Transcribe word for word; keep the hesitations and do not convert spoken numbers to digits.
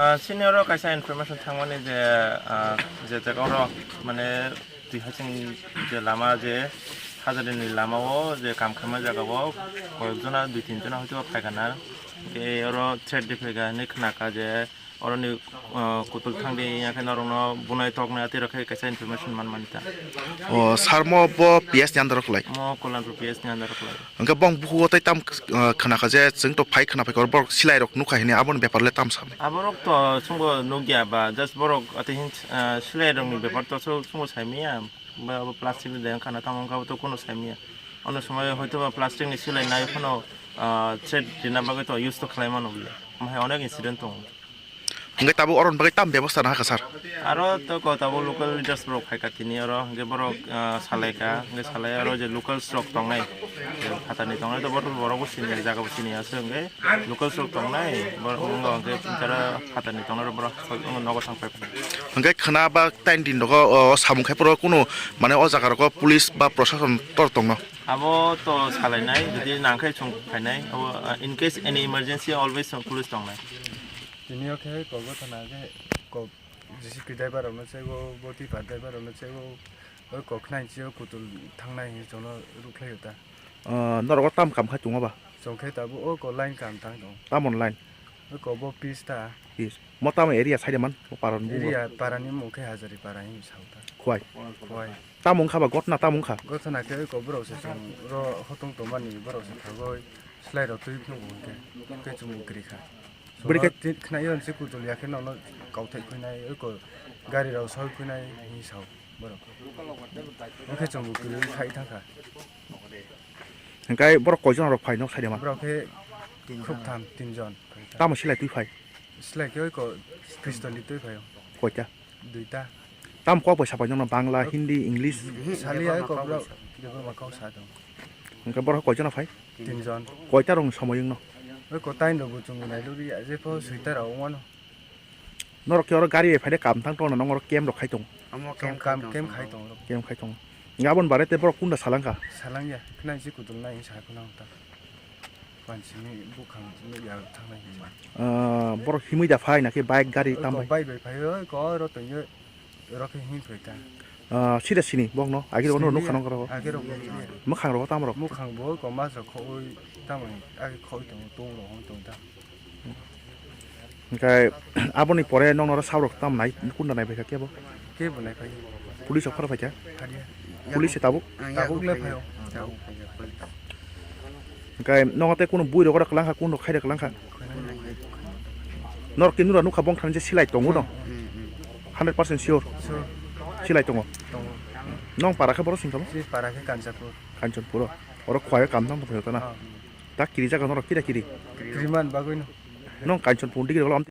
Ah, chini oro kaisa information thangmani je, ah, je jaga oro mane twi haching je lama je Hajadini lama o je kam khaima jaga o koyek jona dui tin jona hoito phaikha na. Tei oro threat de phaikha hinwi khnakha je oroni, ah, kutul thangdi, yakhe norokno bunai toknai atwi rokhe kaisa information manmani ta. O, sar mo bo P S ni under o khlai? Mo Kollanpur P S ni under o khlai. Hwnkhe bong bukugo tei tam, ah, khnakha je chwng to phai khna phaikha, borok silai rok nukha hini, aboni bepar le tam sa? Aborok to chwngbo nukya ba, just borok atwi hin, ah, silai rokni bepar to chwng-, chwngbo saimanya. Ba abo plastic ni dayang khana tamo wngkha, abo to kuno saimanya. Ono somoi hoito ba plastic ni silai nai phano, ah, threat rina bagwi to use to khlai mano bole. Omo hai onek incident tongo. Hwnkhe tabuk oroni bagwi tam bebosta nahakha, sir? Aro to ko tabuk local leaders rok phaikha tini oro, hwnkhe borok, ah, salaikha, hwnkhe salai aro je locals rok tongnai, je phatani tongnai to borok, borok bo sini, jaga bo sini aswk, hwnkhe locals rok tongnai, borok wngkha hwnkhe jara phatani tongnai rok borok nogo thang phai. Hwnkhe khwna ba tain din rogo, o, samung khai phuru kunu, mane, o jaga rogo police ba prosason tor tongno? Abo to salainai, jodi nang khai chwng phainai, abo, ah, in case any emergency, always police tongnai. Tini o khe kok gotha na khe kok J C P driver rokno chego, bo tipa driver rokno chego, o kok khnai chio kutul thangnai hinwi chwngno rwkhlaio ta. Ah, norok o tam kam khai tongo ba? Chwng khe tabuk o ko line kam tang tongo. Tamon line? O ko bo pis ta. Pis. Mo tamo area side man, mo paron bugo? Area parani mung khe Hajari para hinwi sao ta. Khwai? Khwai. Tamo wngkha ba gotna tamo wngkha? Gotna khe o ko borok se chwng ro hotong tongmani borok se thangwi slai rok twi phunuk hwnkhe, hwnkhe chwng kwrwi kha. Bwrwi khe Chwng tin khna yon se kutul ya khe nono kauthai khuinai, o ko gari rok soi khuinai hinwi sao. Borok. Hwnkhe chwngbo kwrwi khai thangkha. Hwnkhe borok koijon rok phai nok side ma? Borok khe khuktham, tinjon. Tamo silai twi phai? Silai khe oi ko pistol ni twi phai. Koita? Duita. Tamo kok bai sapai nokno Bangla, Hindi, English? Saliya oi ko borok Debbarma kok sa tong. Hwnkhe borok koijon phai? Tinjon. Koita rokni somoi wngno? Oi ko tain rok bo chwngbo nai lubri ya, jepho soita rok wngmano. Norok khe oro gari bai phaide kam thang tongna, norok camp rok khai tong? Omo camp kam, khai tong, camp khai tong. Camp khai tong. Nga aboni bare te borok kunda salangkha? Salangya, khna isi kutung nai sa khna ta. Pansini bukhang tini ya thangnai hinma. Ah, borok himui da phai na khe bike gari tam bai? Bike bai phai oi ko oro tongyo, oro khe him phai ta. Ah, sida sini bokno, agir ono nukha nang karo. Agir ono. Mukhang ro tam rok. Mukhang bo ko mas rok khoi tam agi khoi tong tong ro hon tong ta. Hwnkhe aboni pore nokno oro sabrok tamo nai, kunda nai phaikha kebo? Kebo nai phai. Police rok pharo phaikha? Phariya. Police se tabuk? Ang tabuk le phaio. Tabuk phai police. Hwnkhe nogo tei kunu bui rok oro kwlangkha, kunu rok khairok kwlangkha? Norok khe nura nukha bongthani je silai tongo no? Hmm, hmm. Hundred percent sure? Sure. Silai tongo? Tongo. Nong para khe boro singkha bo? Si para khe Kanchanpur. Kanchanpur o? Oro khwlai kam thang tong phai ta na? Ah. Ta kiri jaga norok kira kiri? Kiriman bagwi no. Nong Kanchanpur digi rok